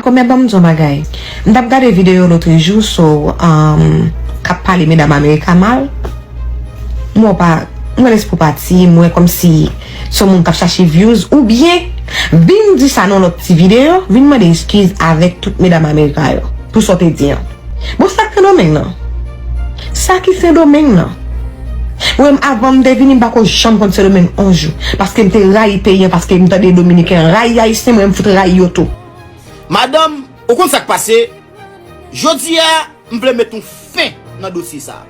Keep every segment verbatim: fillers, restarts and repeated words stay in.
Kòmè, ban m di w yon bagay. M t ap gade videyo lòtrejou sou, um, k ap pale medam Amerika mal. M wè w pa, m wè lespri w pati, m wè kòmsi se yon moun k ap chache views, oubyen vin di sa nan lòt ti videyo, vin mande eskiz avèk tout medam Amerika yo pou sa w te di an. Bon, sa k Sendomeng nan? Sa ki Sendomeng nan? Mwen menm, avan m te vini, m pa ko janm konn Sendomeng yon jou, paske m te rayi peyi an, paske m tande Dominiken rayi Ayisyen, mwen m fout rayi yo tou. Madanm, ou konn sa k pase? Jodi a, m vle met yon fen nan dosye sa.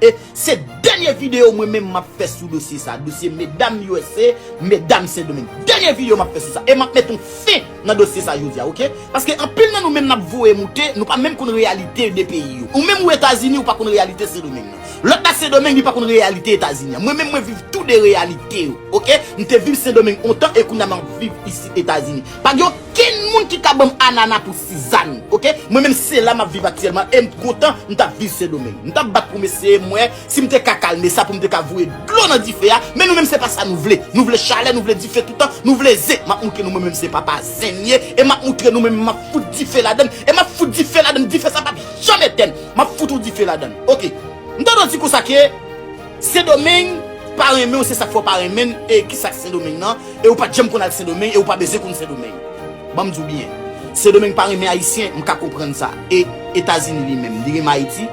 E se dènye videyo mwen menm m ap fè sou dosye sa. Dosye medam U S A, medam Sendomeng. Dènye videyo m ap fè sou sa. E m ap met yon fen nan dosye sa jodi a, oke? Paske anpil nan nou menm n ap voye moute, nou pa menm konn reyalite de peyi yo. Ou menm ou Etazini, ou pa konn reyalite Sendomeng nan. Lòt la Sendomeng, li pa konn reyalite Etazini an. Mwen menm, mwen viv tou de reyalite yo, oke? M te viv Sendomeng ontan e kounye a m ap viv isit Etazini. Pa gen okenn moun ki ka ban m anana pou sizann, oke? Mwen menm se la m ap viv aktyèlman e m kontan m t ap viv Sendomeng. M t ap bat pou m eseye m wè si m te ka kalme sa pou m te ka voye dlo nan dife a, men nou menm se pa sa nou vle. Nou vle chalè, nou vle dife toutan, nou vle zen. M ap moutre nou mwen menm se papa zen m ye e m ap moutre nou mwen menm m ap fout dife ladann e m ap fout dife ladann, dife sa p ap janm etèn. M ap fout ou dife ladann. Oke. M tande w di konsa ke Sendomeng pa renmen w, se sa k fè w pa renmen l, e kisa k Sendomeng nan, e ou pa t janm konn al Sendomeng, e ou pa bezwen konn Sendomeng. Ban m di w byen, Sendomeng pa renmen Ayisyen, m ka konprann sa. E Etazini li menm, li renmen Ayiti?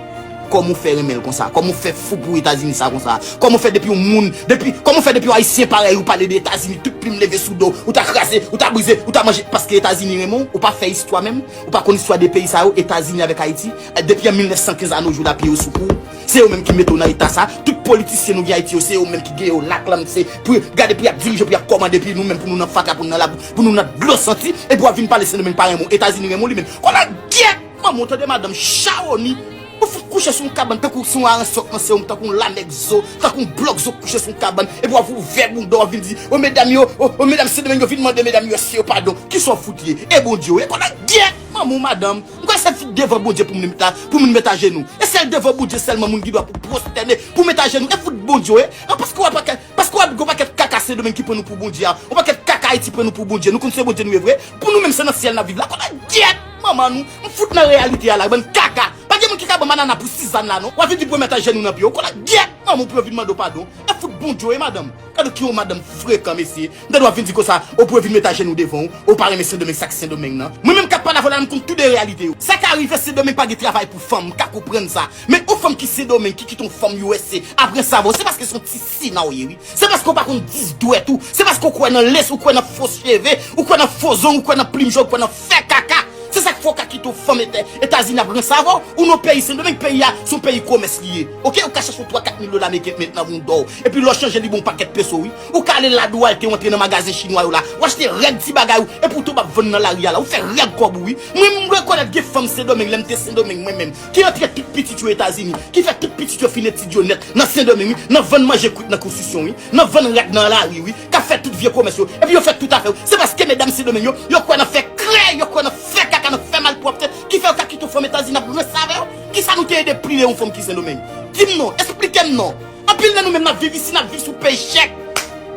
Kòman w fè renmen l konsa? Kòman w fè fou pou Etazini sa konsa? Kòman w fè depi yon moun, depi, kòman w fè depi yon Ayisyen parèy ou pale de Etazini, tout plim leve sou do w, ou ta kraze, ou ta brize, ou ta manje, paske Etazini renmen w, ou pa fè istwa menm, ou pa konn istwa de peyi sa yo, Etazini avèk Ayiti, depi an mil nèf san kenz a no jou la pye yo sou kou w. Se yo menm ki mete w nan eta sa. Tout politisyen nou gen Ayiti yo, se yo menm ki gen yo laklanm, se pou gade pou y ap dirije, pou y ap kòmande, epi nou menm pou nou nan fatra, pou nou nan labou, pou nou nan dlo santi, epi w ap vin pale Sendomeng pa renmen w, Etazini renmen w li menm. Konnen gyèt manman w, tande madanm, chawoni. Ou fout kouche sou yon kabann tankou se yon aransòk nan se yon, tankou yon lanèg zo, tankou yon blòk zo kouche sou yon kabann, epi w ap ouvè bounda w ap vin di, o medam yo, o, o medam Sendomeng yo vin mande medam yo èske yo padon. Kisa w fout ye? E Bondye w ye? Konnen gyèt manman w madanm. M kwè se vin devan Bondye pou moun met a, pou moun met ajenou. E sèl devan Bondye sèlman moun gen dwa pou pwostène, pou met ajenou. E fout Bondye w ye? An paske w ap, paske w ap gen yon pakèt kaka Sendomeng ki pran nou pou Bondye a. Yon pakèt kaka Ayiti pran nou pou Bondye. Nou konn se Bondye nou ye vre? Pou nou menm se nan syèl n ap viv la. Konnen gyèt manman nou. M fout nan reyalite a la, bann kaka. Pa gen moun ki ka ban m anana pou sizann la non. W ap vin di pou yo met ajenou nan pye w. Konnen gyèt manman w pou yo vin mande w padon. E fout Bondye w ye madanm. Gade ki yon madanm frekan mesye. M tande w ap vin di konsa, o pou yo vin met ajenou devan w, o pa renmen Sendomeng, sa k Sendomeng nan. Mwen menm k ap pale avè w la, m konn tou de reyalite yo. Sa ka rive Sendomeng pa gen travay pou fanm, m ka konprann sa. Men yon fanm ki Sendomeng, ki kite yon fanm U S A, ap ranse avè w, se paske se yon ti sina w ye wi. Se paske w pa konn dis dwèt ou, se paske w kwè nan lens, ou kwè nan fo cheve, ou kwè nan fo zong, ou kwè nan plim jòn, ou kwè nan fè kaka. Se sa k fè w ka kite yon fanm Eta-, Etazini ap ranse avè w, ou nan peyi Sendomeng, peyi a se yon peyi komès li ye. Oke, ou ka chache yon twa kat mil dola ameriken met nan bounda w. Epi lè w chanje li ba w yon pakèt peso wi. Ou ka ale la Duarte, ou antre nan magazen chinwa yo la. Ou achte rèd ti bagay ou, epi w tonbe ap vann nan lari a la. Ou fè rèd kòb ou wi. Mwen m rekonèt gen fanm Sendomeng, lè m te Sendomeng mwen menm, ki antre tout pitit yo Etazini, ki fè tout pitit yo fin etid yo nèt nan Sendomeng wi, nan vann manje kwit nan konstrisyon wi. Nan vann rad nan lari wi, k ap fè tout vye komès yo, epi yo fè tout afè yo. Se paske medam Sendomeng yo, yo kwè nan fè krèy, yo kwè nan fè kaka, nan fè malpwòpte, ki fè yo ka kite yon fanm Etazini ap ranse avè yo. Kisa nou te ede pli de yon fanm ki Sendomeng? Di m non, esplike m non. Anpil nan nou menm n ap viv isi, n ap viv sou pechèk.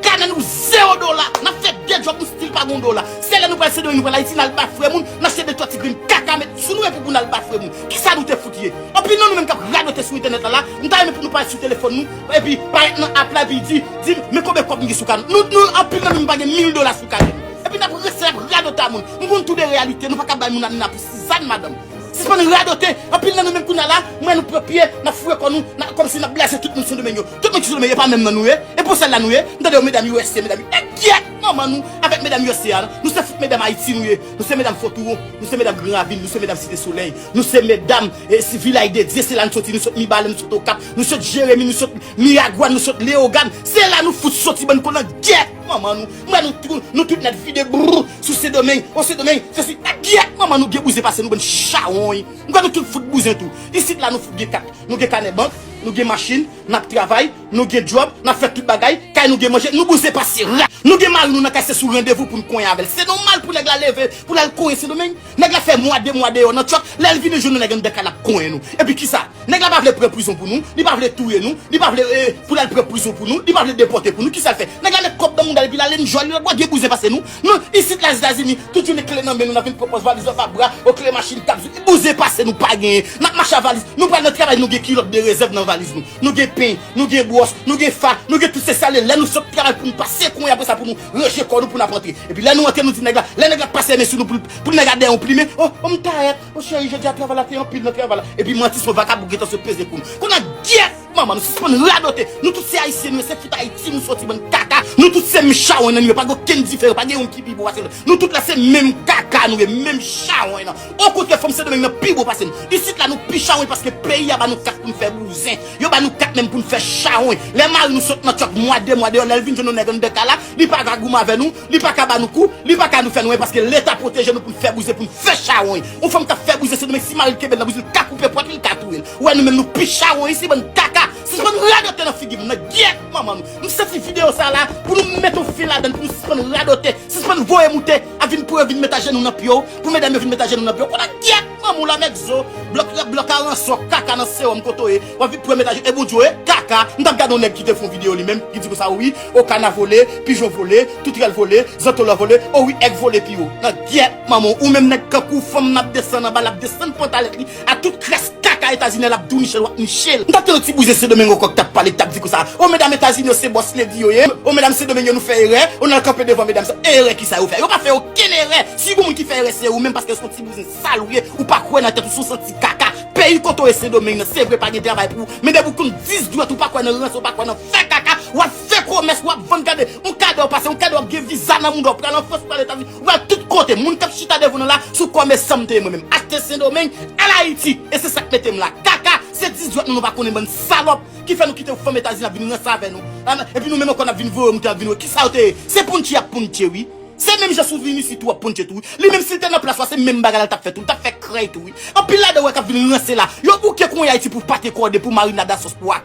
Kanè nou zewo dola, n ap fè de djòb, nou still pa gen yon dola. Se lè nou pral Sendomeng, nou pral Ayiti, n al ba frè moun, n achte de twa ti grenn kaka met sou nou epi pou n al ba frè moun. Kisa nou te fout ye? Anpil nan nou menm k ap radote sou entènèt la la, m ta renmen pou nou parèt sou telefòn nou, epi parèt nan app la, epi di, di, men konbyen kòb m gen sou kanè m. Nou, nou, anpil nan nou, nou pa gen mil dola sou kanè nou. Epi n ap rete ap radote a moun. M konn tou de reyalite, nou pa ka bay moun anana pou sizann, madanm. Sispann radote. Anpil nan nou menm kounye a la, m wè nou pran pye, n ap foure kò nou, n ap, kòmsi n ap blaze tout moun Sendomeng yo. Tout moun ki Sendomeng yo, e pa menm nan nou ye. E pou sèl la nou ye. M tande yo medam U S A, medam, e gyèt manman nou avèk medam U S A a. Nou se fout medam Ayiti nou ye. Nou se medam Fò Touwon, nou se medam Gran Ravin, nou se medam Site Solèy, nou se medam, e, si Vilaj de Dye, se la nou soti, nou sot Mibalè, nou sot Okap, nou sot Jeremi, nou sot Miragwàn, nou sot Leyogàn. Se la nou fout soti, bann kolangyèt manman nou. M wè nou tou, nou tout nèt vide brrr sou Sendomeng, o Sendomeng, se si, e gyèt manman nou gen bouzen pase nou, bann chawony. M kwè nou tout fout bouzen tou. Isit la nou fout gen kat, nou gen kanè bank, nou gen machin, n ap travay, nou gen djòb, n ap fè tout bagay, kay nou gen manje, nou bouzen pase rat. Nou gen mari nou nan kay, se sou randevou pou n konyen avè l. Se nòmal pou nèg la leve, pou l al konyen Sendomeng? Nèg la fè mwa, de mwa deyò nan tchòt, lè l vini jwenn nou nèg anndan kay la ap konyen nou. Epi kisa? Nèg la pa vle pran prizon pou nou, li pa vle touye nou, li pa vle eh, pou l al pran prizon pou nou, li pa vle depòte pou nou. Kisa l fè? Nèg la met kòb nan mouda l epi l ale, n jwenn li lòt bò, gen bouzen pase nou. Nou, isit la Etazini, tout jounen kle nan men nou, n ap vin pran pòz valiz anba bra, o kle machin k ap zwi. Bouzen pase nou pa genyen. N ap mache a valiz. Nou pral nan travay, nou gen kilòt de rezèv nan valiz nou. Nou gen peny, nou gen bwòs, nou gen fa, nou gen tout se sale. Lè nou sot travay pou nou pase kounye a, apre sa pou nou ranje kò nou pou n ap antre. Epi lè nou antre, nou di nèg la, lè nèg la pase men sou nou pou, pou nèg la dèyè yon plimen, oh, oh, m tarèt, oh, cheri, jodi a travay la te anpil nan travay la. Epi manti, se yon vakabon gentan sot peze kou nou. Kounye a, gyèt! Manman, nou sispann radote. Nou tout se Ayisyen, nou se fout Ayiti nou soti, bann kaka. Nou tout se menm chawony nan nou yo, pa gen okenn diferan, pa gen youn ki pi bon pase lòt. Nou tout la se menm kaka nou ye, menm chawony nan. Okontrè, fanm Sendomeng nan pi bon pase nou. Isit la nou pi chawony paske peyi a ba nou kat pou n fè bouzen. Yo ba nou kat menm pou n fè chawony. Lè mari nou sot nan tchòk mwa, de mwa deyò, lè l vin jwenn yon nèg anndan kay la, li pa ka goumen avè nou, li pa ka ba nou kou, li pa ka nou fè nou anyen paske Leta pwoteje nou pou n fè bouzen, pou n fè chawony. Yon fanm k ap fè bouzen Sendomeng, si mari l kenbe l nan bouzen, li ka koupe pwent li, li ka touye l. Ou wè nou menm nou pi chawony isi, bann kaka. Sispann radote nan figi m nan, gyèt manman nou. M sèvi videyo sa la pou nou met yon fen ladann, pou nou sispann radote, sispann voye moute, ap vin pran, vin met ajenou nan pye w, pou medam yo vin met ajenou nan pye w. Kounye a, gyèt manman w, lanmèd zo, blòk, blòk aransò, kaka nan sewòm kote w ye, w ap vin pran met ajenou, e Bondye w ye, kaka. M t ap gade yon nèg ki te fè yon videyo li menm, ki di konsa, wi, o kana vole, pijon vole, toutrèl vole, zantolò vole, o wi, èg vole pi wo. Nan gyèt manman w, ou menm nèg kankou fanm n ap desann anba, l ap desann pantalèt li, a tout kras kaka Etazini, l ap di w niche l, w ap niche l. M t ap tande yon ti bouzen Sendomeng ankò k t ap pale, k t ap di konsa, o medam Etazini yo se bòs ledi yo ye, o medam Sendomeng yo nou fè erè, o n al kanpe devan medam sa, erè kisa yo fè? Yo pa fè okenn erè. Si gon moun ki fè erè, se ou menm, paske se yon ti bouzen sal ou ye, ou pa kwè nan tèt ou, se yon santi kaka. Peyi kote w ye Sendomeng nan, se vre pa gen travay pou ou, men depi w konn dis dwèt, ou pa kwè nan ranse, ou pa kwè nan fè kaka, w ap fè komès, w ap vann, gade, yon kadè w pase, yon kadè w ap gen viza nan mouda w, pral an Frans, pral Etazini, w pral tout kote. Moun k ap chita devan w nan la, se yon komèsan m te ye mwen menm. Achte Sendomeng, al Ayiti. E se sa k mete m la. Kaka, se dis dwèt nou, nou pa konnen, bann salòp, ki fè nou kite yon fanm Etazini ap vin ranse avè nou. Epi nou menm ankò n ap vin voye moute, n ap vin wè kisa yo te ye. Se pounche y ap pounche, wi. Se menm jan si w vin isit tou w ap pounche tou, wi. Li menm si l te nan plas ou a, se menm bagay la l t ap fè tou, li t ap fè krèy tou, wi. Anpil ladan w wè k ap vin ranse la. Yo bouke konye Ayiti pou pate kòde, pou marinad a sòs, pou ak